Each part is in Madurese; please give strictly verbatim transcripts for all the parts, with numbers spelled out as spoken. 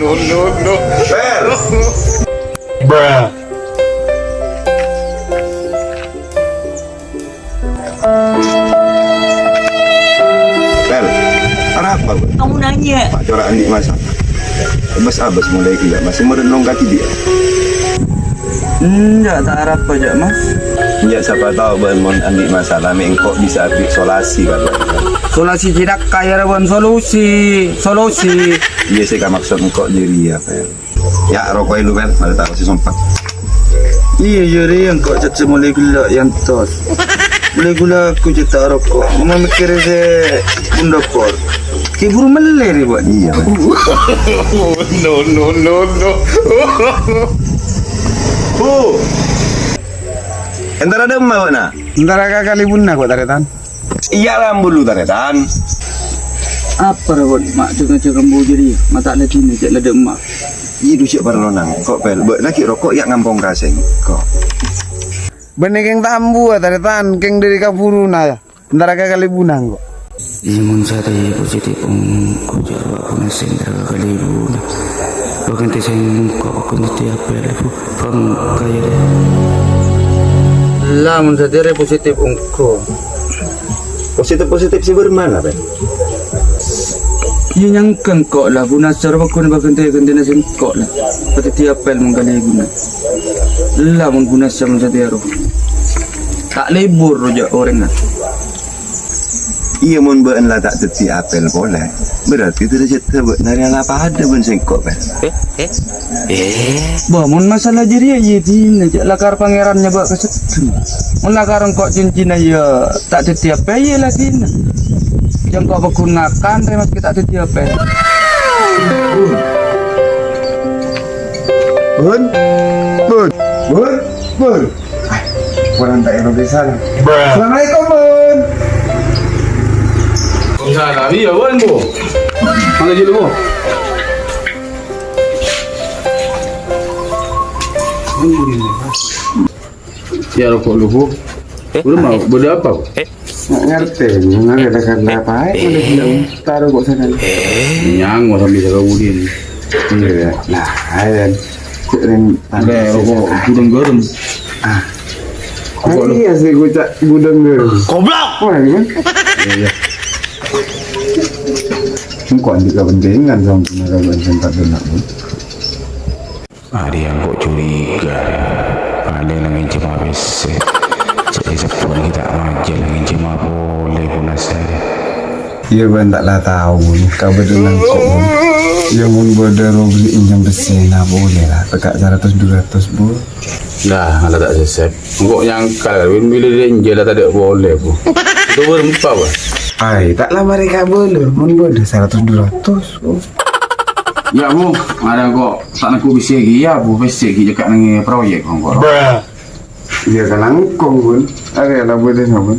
No, no, no. Pel. Bruh. Pel, arapa, Bun? Kamu nanya. Pak, corak andi' masa. Bes-abes mulai gila, masih merenung kaki dia. Enjâ', ta' arapa, jâ', Mas. Enjâ', sapa tao bâ'ân mon andi' masalah, mè' engko' bisa abi' solasi, Pak. Solasi cè' dhâkka', yâ, ra bâ'ân solusi, solusi. Iyâ, sè kamaksod engko' jârèya, Pel. Yâ, roko'è lu, Pel, mara tao sè sompa. Iyâ, iyâ, rè, engko' cè' sè molaè ghellâ' èyantos. Molaè ghulâ aku cè' ta' roko'. Mama mèkkèrè sè bun dâpor. Ghi' buru mellè rè, Pak. Iyâ, Pak. No, no, no, no. Bu. Entara dâ'emma, Pak, na? Entara ka Kalèbunna, kok, tarètan. Iyâ, la bulâ, tarètan. Apa, Pak? Ma' jâ-ngajâ kembu jârèya. Ma' ta' ladhinna, cè' la dâ'emma. Iyâ, dhu, cè' parlo nangko', Pel. Bâ'na ghi' roko' yâ ngampong ka sèngko'. Bânnè kèng ta' ambuwâ, tarètan, kèng dâri kaburuna, yâ. Entara ka Kalèbunna, engko'. Iyâ, mon satèya positif, engko' jâ' rowa pon sè entara ka Kalèbunna. Bâkal sèngko', bâkal dhâddhi apa, Bu? Bang, kaya deh. La, mon satèya rè positif, engko'. Positif-positif sè bârmana, Pel? Iyâ, nyangka engko', la, Bu Nasar, bâkal, bâkal dhâddhi ghântèna sèngko', la. Bâkal dhâddhi apa, mon Kalèbunna. La, mon Bu Nasar, mon satèya, ro. Ta' lebur, ro, jâ' orèngnga. Iyâ, mon bâ'ân la ta' dhâddhi apel polè, berarti dârâjhâddhâ bâ'na rèya la padâ bân sèngko', Pel. Eh, eh, eh. Bâ, mon masalah jârèya, iyâ, dinah, jâ' lakar Pangèran nyabâ' ka seddheng. Mon lakar engko' cincinna, iyâ, ta' dhâddhi apel, iyâ, la dinah. Jâ' engko' paggun ngakan, rè, maskè ta' dhâddhi apel. Bun. Bun. Bun. Bun. Bun. Kurang tak enak pisan. Assalamualaikum, Bun. Waalaikumsalam. Iyâ, Bun, Bu. Mangga julu, Bu. Iyâ, roko' lu, Bu. Eh, Bun, mau, eh. Bâdâ apa, Bu? Eh. Nggak ngerti, Bu. Nggak ada karena apa? Eh, eh. Taruh kok sana. Eh. Nyang, mau sambil jaga budin. Iya, ya. Nah, ayo. Ada roko' gudang garam. Ah. Kok lu? Iya sih, gocak gudang garam. Goblok! Wah, iya. Iya, iya. Engko' anḍi' kepentingan sama bener, Bu. Arèya engko' curiga. Palèng la ngènjhâma pèssè. Cè' èsebbhut ghi' ta' majâl ngènjhâma polè, Bu Nasar. Iyâ, bân ta' la tao, Bun. Kabâḍâ'ân engko', Bun. Iyâ, mon bâḍâ rowa ènjhâm pèssèna polè, la. Tèka' saratos du ratos, Bun. Nah, la ta' sèsèp. Engko' nyangkal, Bun, bilâ rènjâ la taḍâ' polè, Bu. Itu berempa, Bu. Ai, ta' la marè kabâlâ, mon bâḍâ saratos du ratos, Bu. Iyâ, Bu, arèya engko' ta' nèko pèssè ghi, iyâ, Bu, pèssè ghi cèka' neng proyek engko'. Iyâ, kan langkong, Bun. Arèya la bâḍâna, Bun.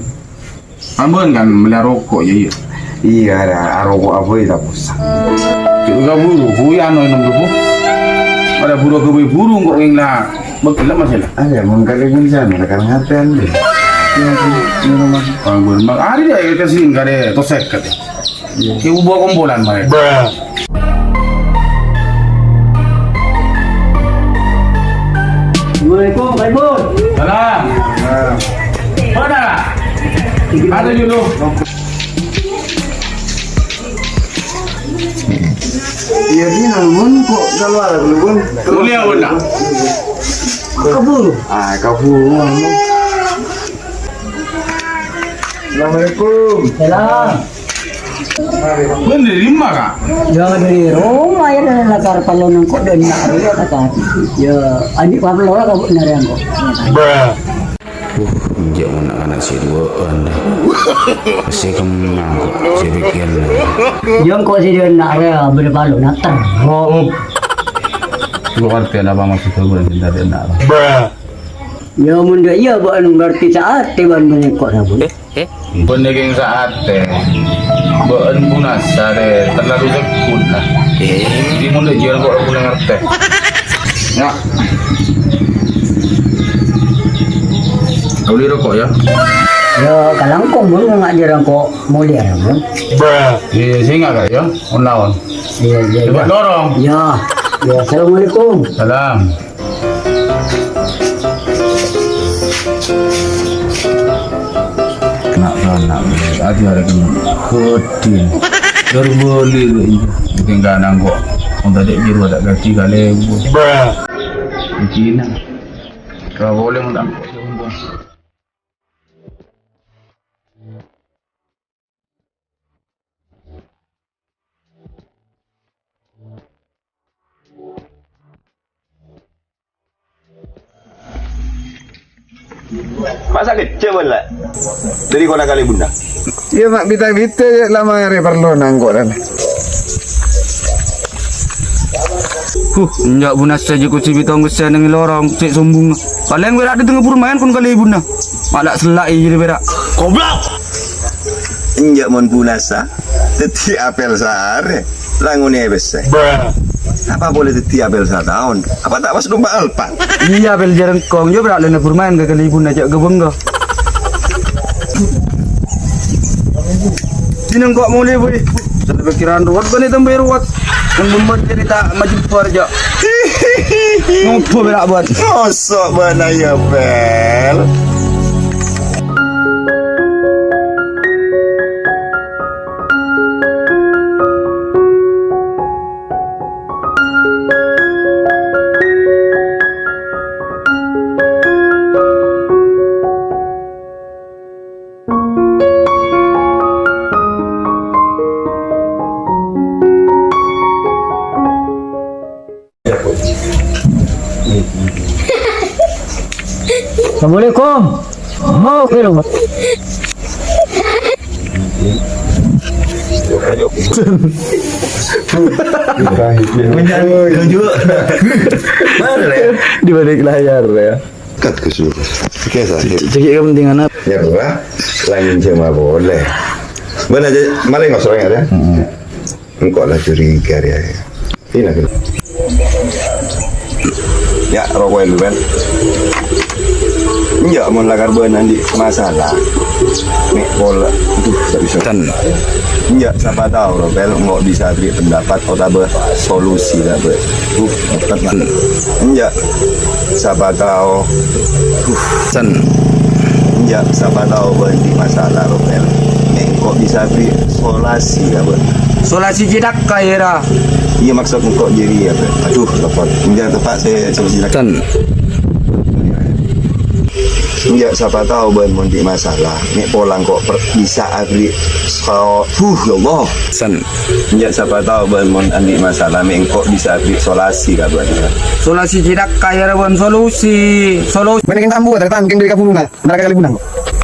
Kan bân kan mellè roko', iyâ, iyâ. Iyâ, arèya roko' apa iyâ, ta' posa. Cè' kaburu, Bu, iyâ, anu, ènom, Bu. Arèya buru, ghâbây buru, engko' ngèng la. Bâgellâ, Mas, yâ. Arèya, mon kalè bân sèna, kan ngatèn, deh. Iyâ, Bu. Iyâ, Mas. Kan bân, Mas. Arèya, iyâ, kasihin, karè, tos sèket, yâ. Ibu bawa kumpulan, Mas. Assalamualaikum, Pak Ibun. Salam. Mana? Ada dulu. Iyâ, dinah, Bun, kok kalowar, Bun? Mulia, Bun, dah. Kaburu. Ah, kaburu, Bun. Assalamualaikum. Salam. Bun, dâri dimma, Ka'? Yâ, dâri roma, yâ, dâri lakar parlo nangko' dâ' enna' rèya, kata. Yâ, anḍi' parlo la kabuna rèya engko'. Uh, enjâ' mon na'-kana' sè duwâ'ân, dâ. Sè kemma, sè bâgiyân, dâ. Yâ, engko' sè dâ' enna' rèya, bâḍâ parlo nater. Oh, oh. Lo ngartè napa maksodda bâ'ân sè dâ' enna', dâ? Yâ, mon dâ' iyâ, bâ'ân berarti sa'atè bân engko', dâ, Bun. Eh? Eh? Bân kèng sa'atè. Bâ'ân Bu Nasar, eh, terlalu sebbhut, nah. Eh? Jadi, mon dâ' jiyâ kok aku ngartè. Yâ. Bâli roko', yâ. Yâ, kalangkong, Bun, ngajhâr engko' molè, Bun. Iyâ, sènga', Ka', yâ. Onaon. Iyâ, iyâ, iyâ. Lorong. Yâ. Yâ, assalamualaikum. Salam. Na', na', adi arep khodin. Baru beli lo ini. Bikin kanang kok. Untuk dek biru ada gaji kali. Cina. Kau boleh nggak? Masa kecil, Bal, la? Dari kola kali bunda? Iyâ, ma' bita-bita, yâ, la marè parlo nangko' rèn. Huh, enjâ' buna sajâ kuci bitong kessè neng lorong, cè' sombong. Palèng bârâ' dâteng pur maèn kon kali bunda. Mala' sella' iyâ bârâ'. Goblok! Enjâ' mon bunassa, dhâddhi apel saarè, la ngonè'è pèssè. Apa polè dhâddhi apel sataon? Apa ta' pas nompa' Alphard? Iyâ, apel jârengkong, jâ' bârâ' lèna burmaèn ka kalèbunna jâ' ghâbângghâ. Dinèng kok molè, Boy? Sè pikiran ruwet, bânnè tambâi ruwet. Nang bembet jadi ta' majembhâr, jâ'. Ngopo bârâ', Bon? Ngoso' bâ'na, yâ, Pel. Assalamualaikum. Mau ke rumah? Di balik layar, ya. Kat kusur. Oke, sakit. Cekik kepentingan apa? Ya, Pak. Lain sama boleh. Benar aja, maling ngosrong ya, ya? Engko' la curiga rèya. Ina, ina. Ya, roko' elu, kan? Enjâ', mon lakar bân andi' masalah. Mè' pola. Aduh, ta' bisa. Ten. Enjâ', sapa tao, Ropel, engko' bisa beri pendapat otabâ solusi, ta' bâ. Uh, tepat. Enjâ', sapa tao. Sen. Enjâ', sapa tao bân andi' masalah, Ropel. Mè' engko' bisa beri solasi ka bân. Solasi cètak ka, yâ, ra. Iyâ, maksud engko' jârèya, Bel. Aduh, repot. Enjâ', tepa' sè solasi cètak. Sen. Enjâ', sapa tao bân mon andi' masalah. Mè' pola engko' per-, bisa abri so-, huh, ya Allah. Sen. Enjâ', sapa tao bân mon andi' masalah, mè' engko' bisa abri solasi ka bân. Solasi cètak ka, yâ, ra, bân solusi. Solusi. Bân kèng tambu, tang kèng dâri kabungan. Naraka kalèbunna.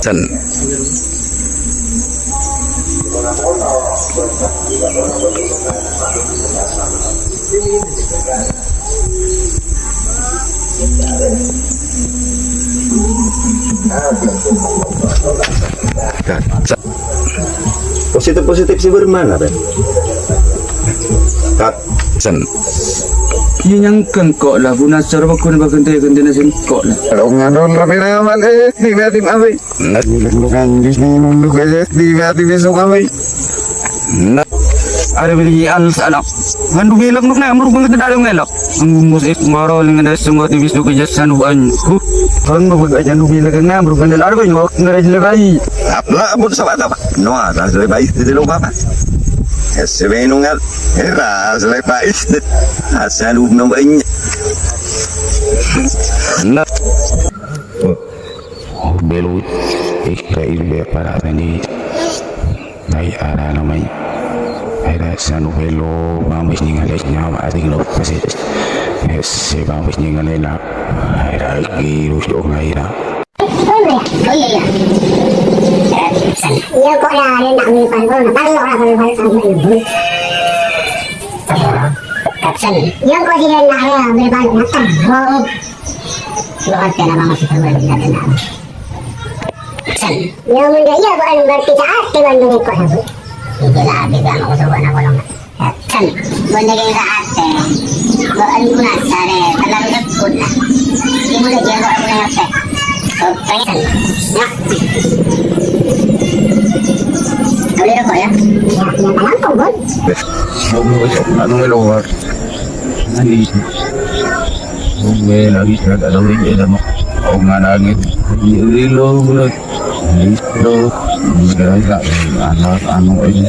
Sen. Positif-positif sè bârmana, Bel? Kat. Sen. Iyâ, nyangkèng kok la, Bu Nasar, bâghun bâghun tè-, ghântèna sèngko' la. Kalau ngadol rapi-rapi, eh, tiba-tiba, apa? Nah. Nah. Arè bâli al-, ala. Ngandu bilâk nuk nèmru bângkèt dâlem ngèlak. Angus ek maro lèngan dâ' sengko' tipis duk kejat sandu anku. Kan bâbâ kejat sandu bilâk nèmru bândel arè bâi nyok ngarè jelek ai. Apla ampun sawa tapa. Noa, ras lebai tete lo papa. Esse benungal. Ras lebai tete. Asal nuk nang bâi. Nah. Oh, belu, eh, rai, be, para, tadi. Ai, ara, namai. Ai, ra, sanu, belu, mampus, nyingale, nyawa, ating, lo, pasi. Eh, se, mampus, nyingale, na. Ai, ra, giru, jo, ngai, ra. Oh, iya, iya. Iya, kok, ya, ada nak, mi, pan, oh, pan, lo, pan, lo, pan, pan, pan, pan. Kapsen. Iya, kok, sih, nak, ya, mi, pan, matang. Oh, oh. Lo ate nama masih perlu ada benda-benda. Sen. Ya, mun dia iya, bukan berarti saat dia bantu ikut aku. Itulah, dia bilang aku coba nak nolong. Sen. Mun dia kira ate. Bukan guna sare, terlalu dekut lah. Dia mulai dia buat aku yang ate. Oke, sen. Ya. Anu, lowar. Nangis. Gue lagi kagak tahu ini ada mau. Oh, ngalangin. Ini lo, lo. Ini lo. Udah, anak anu ini.